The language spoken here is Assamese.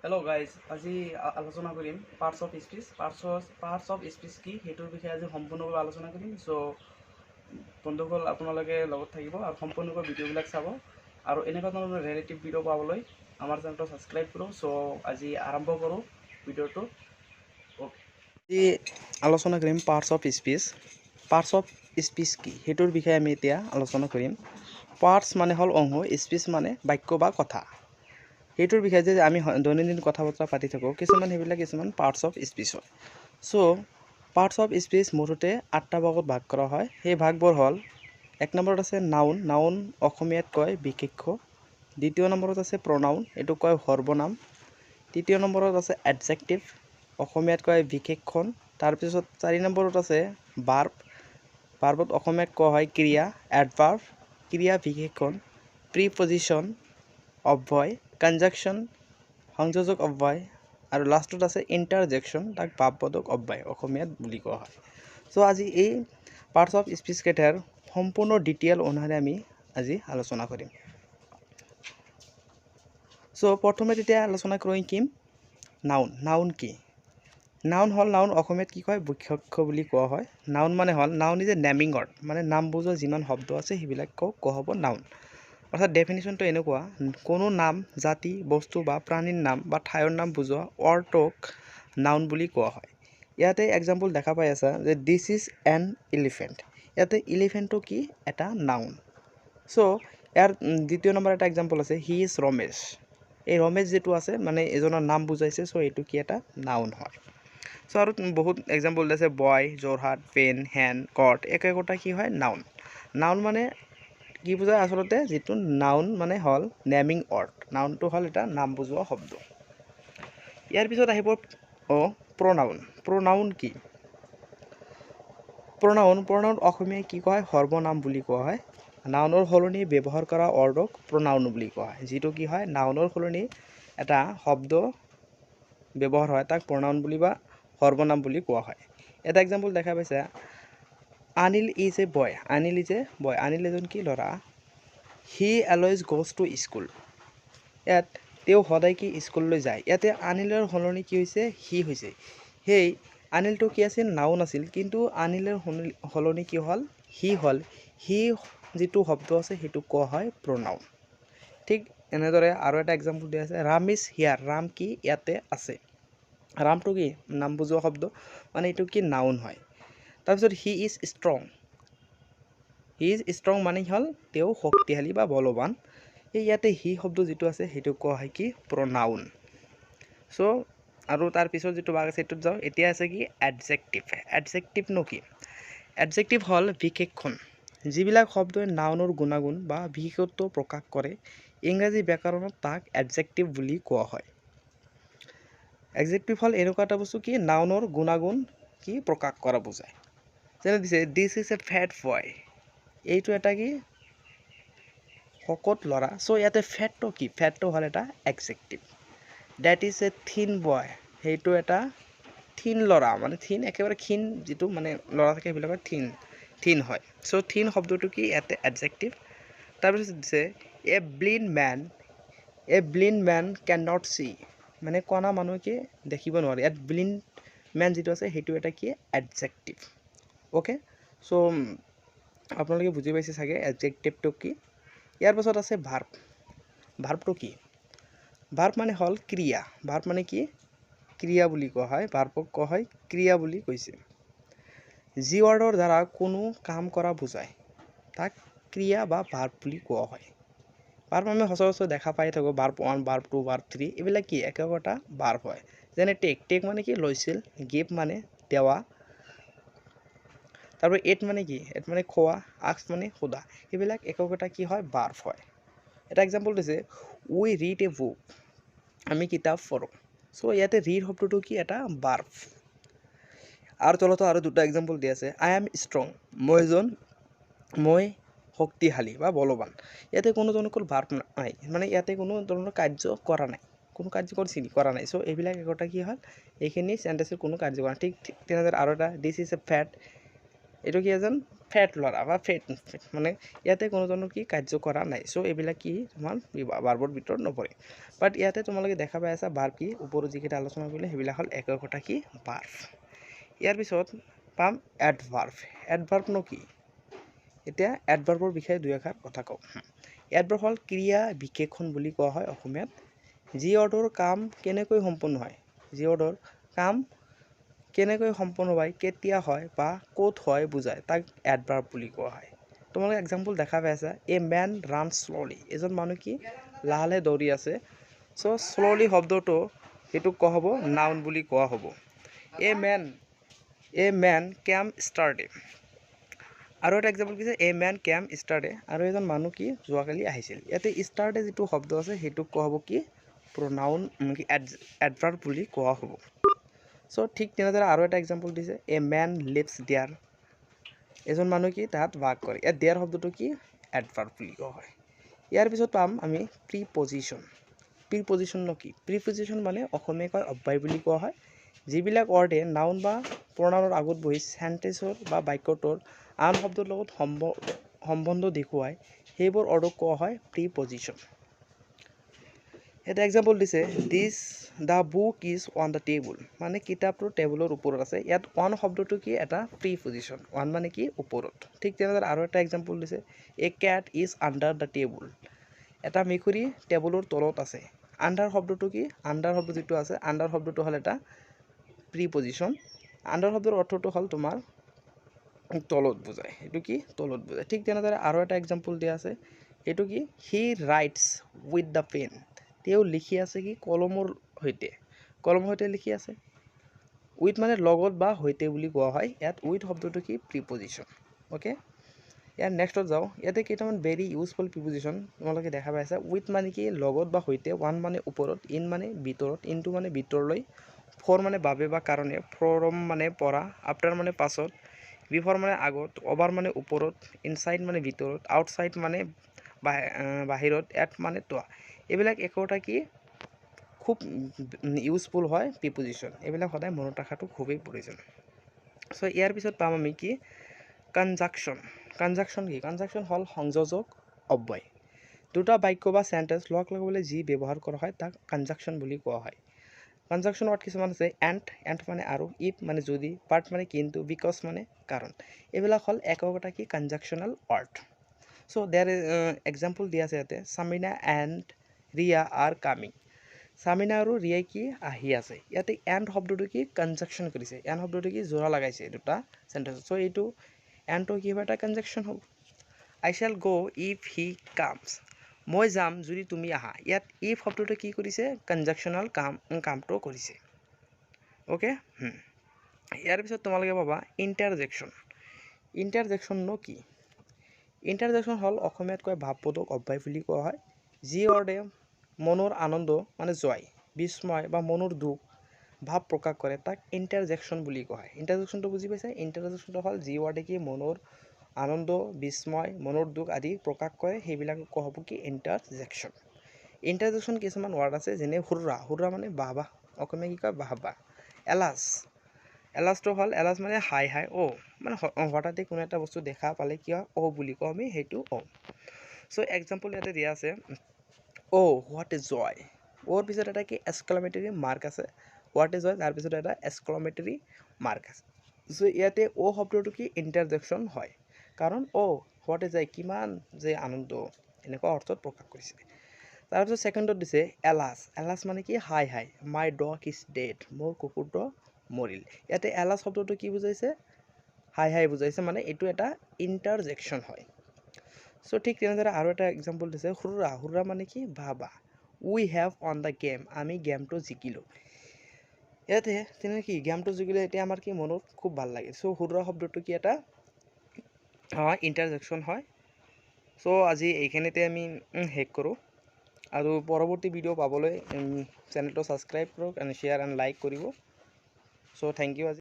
হেল্ল' গাইজ, আজি আলোচনা কৰিম parts of speech. Parts of speech কি, সেইটোৰ বিষয়ে আজি সম্পূৰ্ণভাৱে আলোচনা কৰিম। চ' বন্ধুসকল, আপোনালোকে লগত থাকিব আৰু সম্পূৰ্ণকৈ ভিডিঅ'বিলাক চাব আৰু এনেকুৱা ধৰণৰ ৰিলেটিভ ভিডিঅ' পাবলৈ আমাৰ চেনেলটো ছাবস্ক্ৰাইব কৰোঁ। চ' আজি আৰম্ভ কৰোঁ ভিডিঅ'টো। অ'কে, আজি আলোচনা কৰিম parts of speech. Parts of speech কি, সেইটোৰ বিষয়ে আমি এতিয়া আলোচনা কৰিম। পাৰ্টছ মানে হ'ল অংশ, স্পীচ মানে বাক্য বা কথা। সেইটোৰ বিষয়ে যে আমি দৈনন্দিন কথা বতৰা পাতি থাকোঁ কিছুমান, সেইবিলাক কিছুমান পাৰ্টছ অফ স্পীচ হয়। চ' পাৰ্টছ অফ স্পীচ মুঠতে আঠটা ভাগত ভাগ কৰা হয়। সেই ভাগবোৰ হ'ল, এক নম্বৰত আছে নাউন। নাউন অসমীয়াত কয় বিশেষ্য। দ্বিতীয় নম্বৰত আছে প্ৰনাউন, এইটো কয় সৰ্বনাম। তৃতীয় নম্বৰত আছে এডজেক্টিভ, অসমীয়াত কয় বিশেষণ। তাৰপিছত চাৰি নম্বৰত আছে ভাৰ্ব। ভাৰ্বত অসমীয়াত কোৱা হয় ক্ৰিয়া, এডভাৰ্ব ক্ৰিয়া বিশেষণ, প্ৰিপজিশ্যন অব্যয়, কনজাকশ্যন সংযোজক অব্যয় আৰু লাষ্টত আছে ইণ্টাৰজেকশ্যন, তাক ভাৱবোধক অব্যয় অসমীয়াত বুলি কোৱা হয়। চ' আজি এই পাৰ্টছ অফ স্পীচ কেইটাৰ সম্পূৰ্ণ ডিটেইল অনুসাৰে আমি আজি আলোচনা কৰিম। চ' প্ৰথমে তেতিয়া আলোচনা কৰিম কি নাউন। নাউন কি? নাউন হ'ল, নাউন অসমীয়াত কি কয়? বিশেষ্য বুলি কোৱা হয়। নাউন মানে হ'ল, noun is a naming word, মানে নাম বুজোৱা যিমান শব্দ আছে সেইবিলাকক কোৱা হ'ব নাউন। অৰ্থাৎ ডেফিনেশ্যনটো এনেকুৱা, কোনো নাম, জাতি, বস্তু বা প্ৰাণীৰ নাম বা ঠাইৰ নাম বুজোৱা ৱৰ্ডটোক নাউন বুলি কোৱা হয়। ইয়াতে এক্সাম্পল দেখা পাই আছা যে "This is an elephant." ইয়াতে ইলিফেণ্টটো কি এটা নাউন। চ' ইয়াৰ দ্বিতীয় নম্বৰ এটা এক্সাম্পল আছে, "He is Ramesh." এই ৰমেশ যিটো আছে, মানে এজনৰ নাম বুজাইছে। চ' এইটো কি এটা নাউন হয়। চ' আৰু বহুত এক্সাম্পল আছে, বয়, যোৰহাট, পেন, হেন, কট, এক একোটা কি হয়? নাউন। নাউন মানে কি বুজায় আচলতে? যিটো নাউন মানে হ'ল নেমিং ৱৰ্ড। নাউনটো হ'ল এটা নাম বুজোৱা শব্দ। ইয়াৰ পিছত আহিব প্ৰনাউন। প্ৰনাউন কি? প্ৰনাউন, প্ৰনাউন অসমীয়াই কি কোৱা হয়? সৰ্বনাম বুলি কোৱা হয়। নাউনৰ সলনি ব্যৱহাৰ কৰা ৱৰ্ডক প্ৰনাউন বুলি কোৱা হয়। যিটো কি হয়, নাউনৰ সলনি এটা শব্দ ব্যৱহাৰ হয়, তাক প্ৰনাউন বুলি বা সৰ্বনাম বুলি কোৱা হয়। এটা এক্সাম্পল দেখা পাইছে, "Anil is a boy." Anil is a boy. Anil এজন কি? ল'ৰা। "He always goes to school." ইয়াত তেওঁ সদায় কি স্কুললৈ যায়। ইয়াতে আনিলৰ সলনি কি হৈছে? হি হৈছে। সেই আনিলটো কি আছিল? নাউন আছিল। কিন্তু আনিলৰ সলনি কি হ'ল? হি হ'ল। হি যিটো শব্দ আছে, সেইটো কোৱা হয় প্ৰনাউন। ঠিক এনেদৰে আৰু এটা এক্সাম্পল দিয়া আছে, "Ram is here." Ram কি ইয়াতে আছে। ৰামটো কি নাম বুজোৱা শব্দ, মানে এইটো কি নাউন হয়। তাৰপিছত "He is strong." "He is strong" মানে হ'ল তেওঁ শক্তিশালী বা বলৱান। এই ইয়াতে হি শব্দ যিটো আছে, সেইটো কোৱা হয় কি? প্ৰনাউন। চ' আৰু তাৰপিছত যিটো ভাগ আছে, সেইটোত যাওঁ। এতিয়া আছে কি? এডজেক্টিভ। এডজেক্টিভনো কি? এডজেক্টিভ হ'ল বিশেষণ। যিবিলাক শব্দই নাউনৰ গুণাগুণ বা বিশেষত্ব প্ৰকাশ কৰে, ইংৰাজী ব্যাকৰণত তাক এডজেক্টিভ বুলি কোৱা হয়। এডজেক্টিভ হ'ল এনেকুৱা এটা বস্তু কি নাউনৰ গুণাগুণ কি প্ৰকাশ কৰা বুজায়। যেনে দিছে, "This is a fat boy." এইটো এটা কি? শকত ল'ৰা। চ' ইয়াতে ফেটটো কি? ফেটটো হ'ল এটা adjective. "That is a thin boy." সেইটো এটা থিন ল'ৰা, মানে থিন, একেবাৰে ক্ষীণ যিটো মানে ল'ৰা থাকে, সেইবিলাকৰ থিন, থিন হয়। চ' থিন শব্দটো কি ইয়াতে? এডজেক্টিভ। তাৰপিছত দিছে, "A blind man can not see." মানে কণা মানুহে কি দেখিব নোৱাৰে। ইয়াত ব্লিণ্ড মেন যিটো আছে, সেইটো এটা কি? এডজেক্টিভ। অ'কে, চ' আপোনালোকে বুজি পাইছে চাগে এডজেক্টিভটো কি। ইয়াৰ পাছত আছে ভাৰ্ব। ভাৰ্বটো কি? ভাৰ্ব মানে হ'ল ক্ৰিয়া। ভাৰ্ব মানে কি? ক্ৰিয়া বুলি কোৱা হয়। ভাৰ্বক কোৱা হয় ক্ৰিয়া বুলি কৈছে। যি ৱৰ্ডৰ দ্বাৰা কোনো কাম কৰা বুজায়, তাক ক্ৰিয়া বা ভাৰ্ব বুলি কোৱা হয়। ভাৰ্ব আমি সচৰাচৰ দেখা পাই থাকোঁ, verb one, verb two, verb three, এইবিলাক কি একোটা ভাৰ্ব হয়। যেনে টেক। টেক মানে কি? লৈছিল। গিভ মানে দেৱা। তাৰপৰা এট মানে কি? এট মানে খোৱা। আস্ক মানে সোধা। এইবিলাক একোটা কি হয়? ভাৰ্ব হয়। এটা এক্সাম্পল দিছে, "We read a book." আমি কিতাপ পঢ়োঁ। চ' ইয়াতে ৰিড শব্দটো কি এটা ভাৰ্ব। আৰু তলতো আৰু দুটা এক্সাম্পল দিয়া আছে, "I am strong." মই শক্তিশালী বা বলৱান। ইয়াতে কোনো ধৰণৰ ভাৰ্ব নাই, মানে ইয়াতে কোনো ধৰণৰ কাৰ্য কৰা নাই। কোনো কাৰ্য কৰিছে নেকি? কৰা নাই। চ' এইবিলাক একোটা কি হ'ল? এইখিনি চেণ্টেন্সৰ কোনো কাৰ্য কৰা নাই। ঠিক তেনেদৰে আৰু এটা, "This is a fat." এইটো কি এজন ফেট ল'ৰা বা ফেট, মানে ইয়াতে কোনো ধৰণৰ কি কাৰ্য কৰা নাই। চ' এইবিলাক কি তোমাৰ বাৰ্বৰ ভিতৰত নপৰে। বাট ইয়াতে তোমালোকে দেখা পাই আছা বাৰ্ব কি, ওপৰত যিকেইটা আলোচনা কৰিলে সেইবিলাক হ'ল একো একোটা কি বাৰ্ব। ইয়াৰ পিছত পাম এডভাৰ্ব। এডভাৰ্বনো কি? এতিয়া এডভাৰ্বৰ বিষয়ে দুই এষাৰ কথা কওঁ। এডভাৰ্ব হ'ল ক্ৰিয়া বিশেষণ বুলি কোৱা হয় অসমীয়াত। যি অৰ্ডৰ কাম কেনেকৈ সম্পন্ন হয়, যি অৰ্ডৰ কাম কেনেকৈ সম্পন্ন হয়, কেতিয়া হয় বা ক'ত হয় বুজায়, তাক এডভাৰ্ব বুলি কোৱা হয়। তোমালোকে এক্সাম্পল দেখা পাই আছা, a man run slowly, এজন মানুহ কি লাহে লাহে দৌৰি আছে। চ' শ্ল'লি শব্দটো সেইটোক কোৱা হ'ব নাউন বুলি কোৱা হ'ব। A man came yesterday. আৰু এটা এক্সাম্পল কি, a man came yesterday, আৰু এজন মানুহ কি যোৱাকালি আহিছিল। ইয়াতে ষ্টাৰডে যিটো শব্দ আছে সেইটোক কোৱা হ'ব কি প্ৰনাউন, কি এডভাৰ্ব বুলি কোৱা হ'ব। চ' ঠিক তেনেদৰে আৰু এটা এক্সাম্পল দিছে, a man lives there, এজন মানুহ কি তাত বাস কৰে। ইয়াত there শব্দটো কি এডভাৰ্ব বুলি কোৱা হয়। ইয়াৰ পিছত পাম আমি প্ৰিপজিশ্যন। প্ৰিপজিশ্যননো কি? প্ৰিপজিশ্যন মানে অসমীয়া কয় অব্যয় বুলি কোৱা হয়। যিবিলাক ৱৰ্ডে নাউন বা প্ৰনাউনৰ আগত বহি চেণ্টেঞ্চৰ বা বাক্যটোৰ আন শব্দৰ লগত সম্বন্ধ দেখুৱায়, সেইবোৰ ৱৰ্ডক কোৱা হয় প্ৰিপজিশ্যন। এটা এক্সাম্পল দিছে, the book is on the table, মানে কিতাপটো টেবুলৰ ওপৰত আছে। ইয়াত অন শব্দটো কি এটা প্ৰিপজিশ্যন, অন মানে কি ওপৰত। ঠিক তেনেদৰে আৰু এটা এক্সাম্পল দিছে, a cat is under the table, এটা মেকুৰী টেবুলৰ তলত আছে। আণ্ডাৰ শব্দটো কি, আণ্ডাৰ শব্দ যিটো আছে, আণ্ডাৰ শব্দটো হ'ল এটা প্ৰিপজিশ্যন। আণ্ডাৰ শব্দৰ অৰ্থটো হ'ল তোমাৰ তলত বুজায়, এইটো কি তলত বুজায়। ঠিক তেনেদৰে আৰু এটা এক্সাম্পল দিয়া আছে, এইটো কি, he writes with the pen, তেওঁ লিখি আছে কি কলমৰ সৈতে, কলমৰ সৈতে লিখি আছে। উইথ মানে লগত বা সৈতে বুলি কোৱা হয়। ইয়াত উইথ শব্দটো কি প্ৰিপজিশ্যন। অ'কে, ইয়াৰ নেক্সটত যাওঁ। ইয়াতে কেইটামান ভেৰি ইউজফুল প্ৰিপজিশ্যন তোমালোকে দেখা পাইছা। উইথ মানে কি লগত বা সৈতে, ওৱান মানে ওপৰত, ইন মানে ভিতৰত, ইনটু মানে ভিতৰলৈ, ফৰ মানে বাবে বা কাৰণে, ফ্ৰম মানে পৰা, আফটাৰ মানে পাছত, বিফৰ মানে আগত, অভাৰ মানে ওপৰত, ইনচাইড মানে ভিতৰত, আউটচাইড মানে বাহিৰত, এট মানে তোৱা। এইবিলাক একোটা কি খুব ইউজফুল হয় প্ৰিপজিশ্যন। এইবিলাক সদায় মনত ৰখাটো খুবেই প্ৰয়োজন। চ' ইয়াৰ পিছত পাম আমি কি কনজাকশ্যন। কনজাকশ্যন কি? কনজাকশ্যন হ'ল সংযোজক অব্যয়। দুটা বাক্য বা চেণ্টেঞ্চ লগ লগাবলৈ যি ব্যৱহাৰ কৰা হয় তাক কনজাকশ্যন বুলি কোৱা হয়। কনজাকশ্যন ৱৰ্ড কিছুমান আছে, এণ্ড, এণ্ড মানে আৰু, if মানে যদি, বাট মানে কিন্তু, because মানে কাৰণ। এইবিলাক হ'ল একোটা কি কনজাকশ্যনেল ৱৰ্ড। চ' there example দিয়া আছে ইয়াতে, Samina and Riya are coming, Samina আৰু ৰিয়াই কি আহি আছে। ইয়াতে এণ্ড শব্দটো কি কনজাকশ্যন কৰিছে, এণ্ড শব্দটো কি যোৰা লগাইছে দুটা চেণ্টেঞ্চ। চ' এইটো এণ্ডটো কি হ'ব, এটা কনজাকশ্যন হ'ব। I shall go if he comes, মই যাম যদি তুমি আহা। ইয়াত if শব্দটো কি কৰিছে, কনজাকশ্যনেল কামটো কৰিছে। অ'কে, ইয়াৰ পিছত তোমালোকে পাবা ইণ্টাৰজেকশ্যন। ইণ্টাৰজেকশ্যননো কি? ইণ্টাৰজেকশ্যন হ'ল অসমীয়াত কয় ভাৱবোধক অব্যয় বুলি কোৱা হয়। যি ৱৰ্ডে মনৰ আনন্দ মানে জয়, বিস্ময় বা মনৰ দুখ ভাৱ প্ৰকাশ কৰে তাক ইণ্টাৰজেকশ্যন বুলি কোৱা হয়। ইণ্টাৰজেকশ্যনটো বুজি পাইছা? ইণ্টাৰজেকশ্যনটো হ'ল যি ৱৰ্ডে কি মনৰ আনন্দ, বিস্ময়, মনৰ দুখ আদি প্ৰকাশ কৰে, সেইবিলাকক কোৱা হ'ব কি ইণ্টাৰজেকশ্যন। ইণ্টাৰজেকশ্যন কিছুমান ৱৰ্ড আছে, যেনে হুৰ্ৰা, হুৰ্ৰা মানে বাহ বাহ, অসমীয়া কি কয় বাহ বাহ। এলাচ, এলাচটো হ'ল এলাচ মানে হাই হাই অ', মানে হঠাতে কোনো এটা বস্তু দেখা পালে কি হয় অ' বুলি কওঁ আমি, সেইটো অ'। চ' এক্সাম্পল ইয়াতে দিয়া আছে, অ' what a joy, অ'ৰ পিছত এটা কি এক্সক্লামেটৰী মাৰ্ক আছে, what a joy, তাৰপিছত এটা এক্সক্লামেটৰী মাৰ্ক আছে। চ' ইয়াতে অ' শব্দটো কি ইণ্টাৰজেকশ্যন হয়, কাৰণ অ' what a joy, কিমান যে আনন্দ, এনেকুৱা অৰ্থত প্ৰকাশ কৰিছে। তাৰপিছত ছেকেণ্ডত দিছে এলাচ, এলাচ মানে কি হাই হাই, my dog is dead, মোৰ কুকুৰটো মৰিল। ইয়াতে এলাচ শব্দটো কি বুজাইছে, হাই হাই বুজাইছে, মানে এইটো এটা ইণ্টাৰজেকশ্যন হয়। চ' ঠিক তেনেদৰে আৰু এটা এক্সাম্পল দিছে, হুৰ্ৰা, হুৰ্ৰা মানে কি বাহ বাহ, we have won the game, আমি গেমটো জিকিলোঁ। ইয়াতে তেনে কি গেমটো জিকিলে এতিয়া আমাৰ কি মনত খুব ভাল লাগে। চ' হুৰ্ৰা শব্দটো কি এটা ইণ্টাৰজেকশ্যন হয়। চ' আজি এইখিনিতে আমি শেষ কৰোঁ, আৰু পৰৱৰ্তী ভিডিঅ' পাবলৈ চেনেলটো ছাবস্ক্ৰাইব কৰক এণ্ড শ্বেয়াৰ এণ্ড লাইক কৰিব। চ' thank U আজি।